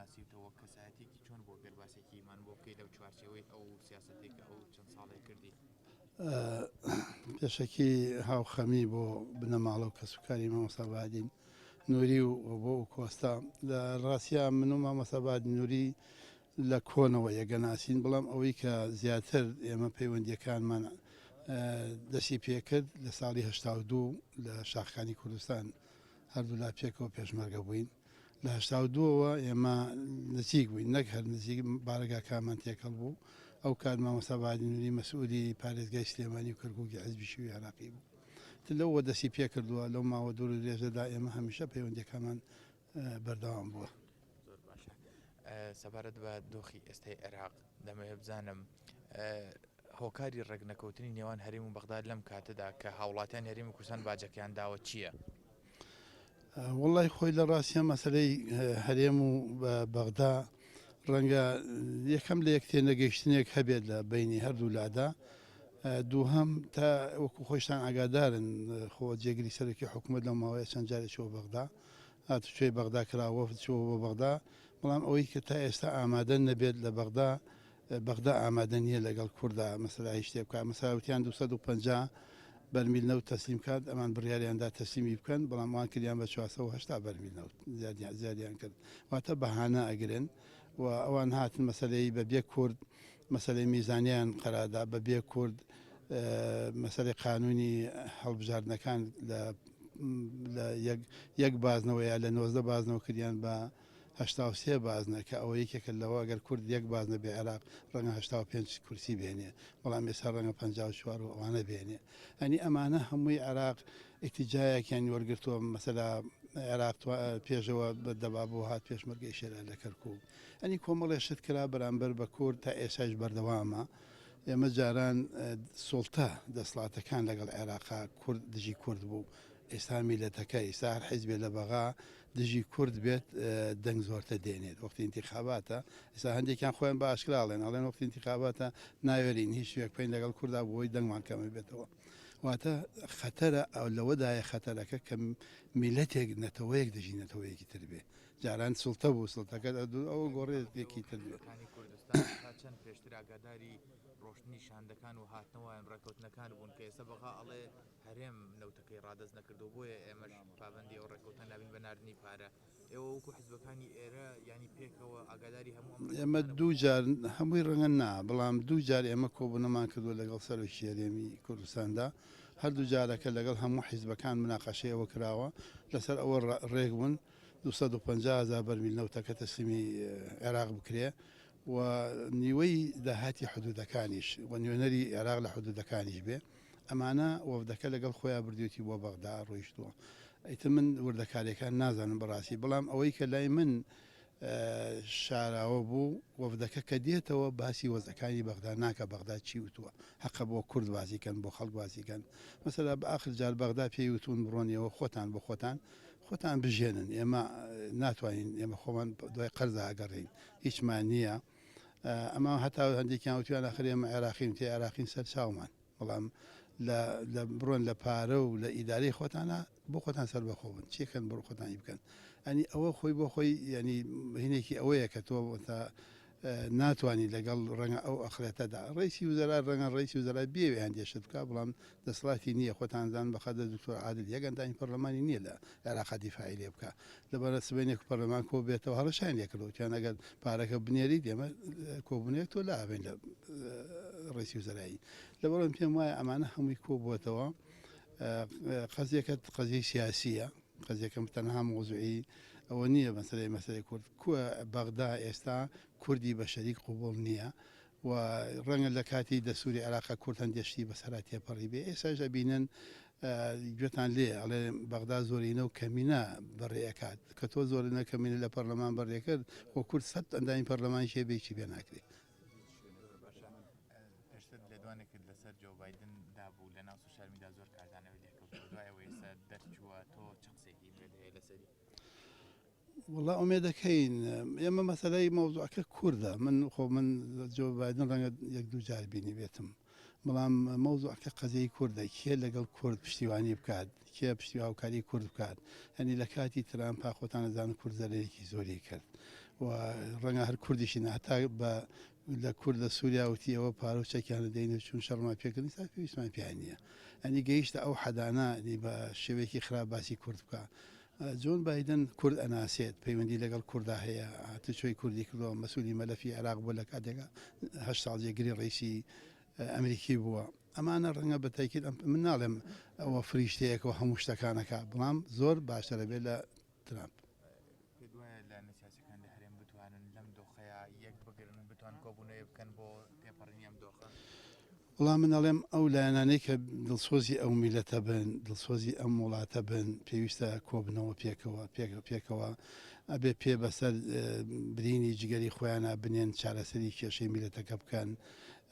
ناسیوتەوە کەسایەتیەکی چۆن بووە گەر باسێکیمان بۆ بکەی لەو چوارچێوەی ئەو سیاسەتەی کە ئەو چەند ساڵەی کردی؟ پێشەکی هاوخەمی بۆ بنەماڵە و کەسوکاری مامۆستا بادین نوری و بۆ ئەو کۆستا لە ڕاستیا من و مامۆستا بادین نوری لە کۆنەوە یەکەناسین بەڵام ئەوەی کە زیاتر ئێمە پەیوەندیەکانمان دەستی پێکرد لە ساڵی 82 لە شاخەکانی کوردستان هەردوولا پێکەوە پێشمەرگە بووین لە 82ەوە ئێمە نزیک بووین نەک هەر نزیک بارەگاکانمان تێکەڵ بوو ئەو کات مامۆستا بادین نوری مەسئولی پارێزگای سلێمانی و کەرکوکی حزبی شیوعی عێراقی بوو تر لەوە دەستی پێکردووە لەو ماوە دوور و درێژەدا ئێمە هەمیشە پەیوەندیەکانمان بەردەوام بووە. زۆر باشە سەبارەت بە دۆخی ئێستای عێراق دەمەوێت بزانم هۆکاری ڕێکنەکەوتنی نێوان هەرێم و بەغداد لەم کاتەدا کە هاوڵاتیان هەرێمی کوردستان باجەکەیان داوە چییە؟ وەڵای خۆی لە ڕاستە مەسلەی هەرێم و بەغدا ڕەنگە یەکەم لە یەک تێنەگەیشتنێک هەبێت لە بینی هەردوو لادا دووهەم تا وەکو خۆشتان ئاگادارن خۆ جێگری سەرەکی حکوومەت لەو ماوەیە چەند جارێک چووە بەغدا هاتوچۆی بەغدا کرا، وەفد چووە بۆ بەغدا، بەڵام ئەوەی کە تا ئێستا ئامادە نەبێت لە بەغدا، بەغدا ئامادە نییە لەگەڵ کوردا مەسەلا هیچ شتێک بکات، مەسەلا وتیان 250 بەرمیل نەوت تەسلیم کات، ئەمان بڕیاریان دا تەسلیمی بکەن، بەڵام ئەوان کردیان بە 480 بەرمیل نەوت زیادیان زیادیان کرد، واتە بەهانە ئەگرن و ئەوان هاتن مەسەلەی بە بێ کورد مەسەلەی میزانیان قەراردا بە بێ کورد مەسەلەی قانونی هەڵبژاردنەکان لە لە یەک یەک بازنەوە یا لە 19 بازنەوە کردیان بە 83 بازنە کە ئەوە یەکێکە لەوە ئەگەر کورد یەک بازنە بێ عێراق ڕەنگە 85 کورسی بێنێ بەڵام ئێستا ڕەنگە 54 و ئەوانە بێنێ ئەنی ئەمانە هەمووی عێراق ئیتیجایەکیان وەرگرتووە مەسەلا عێراق پێشەوە بە دەبابۆ هات پێشمەرگەی شێرا لە کەرکوک ئەنی کۆمەڵێ شت کرا بەرامبەر بە کورد تا ئێسایش بەردەوامە ئێمە جاران سوڵتە دەسڵاتەکان لەگەڵ عێراقا کورد دژی کورد بوو ئێستا میلەتەکە ئیستا هەر حیزبێ لە بەغا دژی کورد بێت دەنگ زۆرتە دێنێت وەختی ئینتیخاباتە ئێستا هەندێکیان خۆیان بە ئاشکرا ئەڵێن ئەڵێن وەختی ئینتیخاباتە ناوێرین هیچ شوێک بکەین لەگەڵ کوردا بۆی دەنگمان کەمە بێتەوە واتە خەتەرە لەوەدایە خەتەرەکە کە میلەتێک نەتەوەیەک دژی نەتەوەیەکی تر بێ جاران سوڵتە بوو سوڵتەکە ئەوە گۆڕێت یەکی تر بێت. حزبەکانی کوردستان تا چەند پێشتر ئاگاداری ڕۆشتنی شاندەکان و هاتنەوەیان ڕێکەوتنەکان بوون کە ئێستا بەغا ئەڵێ هەرێم نەوتەکەی ڕادەست نەکردووە بۆیە ئێمەش پابەندی ئەو ڕێکەوتنە نابین بە ناردنی پارە ئێوە وەکو حزبەکانی ئێرە یانی پێکەوە ئاگاداری هەموو ئەم ئێمە ڕێکەوتنانە دوو بوون؟ جار هەمووی ڕەنگە نا بەڵام دوو جار ئێمە کۆبوونەمان کردووە لەگەڵ سەرۆکی هەرێمی کوردستاندا هەردوو جارەکە لەگەڵ هەموو حیزبەکان مناقەشەی ئەوە کراوە لەسەر ئەوە ڕێک بوون 250 هەزار بەرمیل نەوتەکە تەسلیمی عێراق بکرێ و نیوەی داهاتی حدودەکانیش و نوێنەری عێراق لە حدودەکانیش بێ ئەمانە وەفدەکە لەگەڵ خۆیان بردوێتی بۆ بەغدا ڕۆیشتووە ئیتر من وردەکاریەکان نازانم بەڕاستی بەڵام ئەوەی کە لای من شاراوە بوو وەفدەکە کە دێتەوە باسی وەزعەکانی بەغدا ناکا بەغدا چی وتووە هەقە بۆ کورد باسی کەن بۆ خەڵک باسی کەن مەسەلا بە ئاخر جار بەغدا پێی وتوون بڕۆن ئێوە خۆتان بۆ خۆتان خۆتان بژێنن ئێمە ناتوانین ئێمە خۆمان دوای قەرزا ئەگەڕێین هیچمان نییە ئەمە هەتا هەندێکیان وتویان ئاخر ئێمە عێراقین تێ عێراقین سەر چاومان بەڵام لە لە بڕۆن لە پارە و لە ئیدارەی خۆتانە بۆ خۆتان سەربەخۆ بن چیەکەن بڕ خۆتانی بکەن ئەنی ئەوە خۆی بۆ خۆی ینی هینێکی ئەوەیە کە تۆ تا ناتوانانی لەگەڵ ڕەنگە ئەو ئەخرێتەدا ڕیسی وزەرا ڕەنگە ڕیسی وزەرا بێوێ هەندێ شت بکە بەڵام دەسەڵاتی نییە خۆتانزان بەخەدە دکتۆر عادل یەک ئەندامی پەرلەمانی نییە لە عێراقا دیفاعی لێ بکە لەبەرە سبەینێک پەرلەمان کۆ بێتەوە هەڕەشەیان لێ کردووە وتیان ئەگەر پارەکە بنێریت ئێمە کۆبوونەوەیەک تۆ لابەین لە ڕیسی وزەرایی لەبەرم پێم وایە ئەمانە هەمووی کۆ بووەتەوە قەزیەکە قەزیەی سیاسیە قەزیەکەم تەنها مۆزوعی ئەوە نییە مەسەلەی مەسەلەی کورد کوە بەغدا ئێستا کوردی بە شەریک قوبوڵ نییە و ڕەنگە لە کاتی دەستوری عێراقا کورد هەندێ شتی بەسەرا تێپەڕی بێ ئێستاش ئەبینن گوێتان لێ ئەڵێ بەغدا زۆرینە و کەمینە بەڕێ ئەکات کە تۆ زۆرینە کەمینە لە پەرلەمان بەڕێ کرد خۆ کورد سەد ئەندامی پەرلەمانیش هەیە بێ هیچی پێ ناکرێ. باشە پێشتر لێدوانێکت لەسەر جۆ بایدن دابوو لە ناو سوسیال میدیا زۆر کاردانەوەی لێکەوتەوە دوای ئەوەی ئێستا دەرچووە تۆ چ قسەیەکی نوێت هەیە لەسەری؟ وەڵا ئومێدەکەین ئێمە مەسەلەی مەوزوعەکە کوردە من خۆ من جۆ بایدن ڕەنگە یەک دوو جار بینی بێتم. بەڵام مەوزوعەکە قەزیەی کوردە، کێ لەگەڵ کورد پشتیوانی بکات، کێ پشتی هاوکاری کورد بکات، یانی لە کاتی ترامپا خۆتان ئەزانن کورد زەرەرێکی زۆری کرد و ڕەنگە هەر کوردیشی نا هەتا بە لە کورد لە سووریا وتی ئەوە پارە و چەکیان دەین و چون شەڕمان پێکردن ئێستا پێویستمان پێیان نییە ئەنی گەیشتە ئەو حەدانە ئەنی بە شێوەیەکی خراپ باسی کورد بکە جۆن بایدن کورد ئەناسێت پەیوەندی لەگەڵ کوردا هەیە هاتوچۆی کوردی کردووە مەسولی مەلەفی عێراق بووە لە کاتێکا هەشت ساڵ جێگری ڕئیسی ئەمریکی بووە ئەمانە ڕەنگە بە تاکید من ناڵێم ئەوە فریشتەیەکەوە هەموو شتەکانەکە بەڵام زۆر باشترە بێت لە ترامپ. پێت وایە لایەنە سیاسیەکان لە هەرێم بتوانن لەم دۆخەیا یەک بگرن بتوان کۆبوونەوەی بکەن بۆ تێپەڕینی ئەم دۆخە؟ وەڵا من ئەڵێم ئەو لایەنانەی کە دڵسۆزی ئەو میلەتە بن، دڵسۆزی ئەم وڵاتە بن، پێویستە کۆبنەوە پێکەوە، پێکەوە ئەبێ پێ بەسەر برینی جگەری خۆیانا بنێن، چارەسەری کێشەی میلەتەکە بکەن.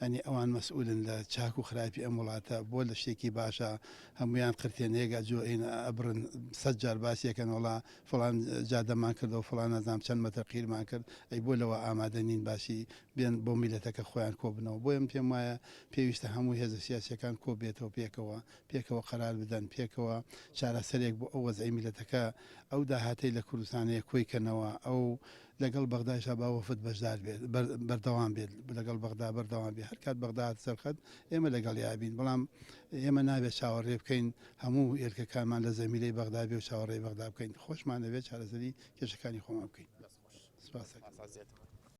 یانی ئەوان مەسئولن لە چاک و خراپی ئەم وڵاتە، بۆ لە شتێکی باشە هەموویان قرتێنەیەک ئەجۆین ئەبڕن، سەت جار باسی ئەکەن وەڵا فڵان جادەمان کردەوە فڵان نازانم چەند مەتر قیرمان کرد، ئەی بۆ لەوە ئامادە نین باسی بێن بۆ میلەتەکە خۆیان کۆبنەوە بۆیە من پێم وایە پێویستە هەموو هێزە سیاسیەکان کۆبێتەوە پێکەوە پێکەوە قەرار بدەن پێکەوە چارەسەرێک بۆ ئەو وەزعی میلەتەکە ئەو داهاتەی لە کوردستان هەیە کۆی کەنەوە ئەو لەگەڵ بەغدایشا با وەفد بەشدار بێت بەردەوام بێت لەگەڵ بەغدا بەردەوام بێت هەر کات بەغدا هاتە سەر خەت ئێمە لەگەڵیا بین بەڵام ئێمە نابێت چاوەڕێ بکەین هەموو هێلکەکانمان لە زەمیلەی بەغدا بێ و چاوەڕێی بەغدا بکەین خۆشمان دەبێت چارەسەری کێشەکانی خۆمان بکەین. سپاس.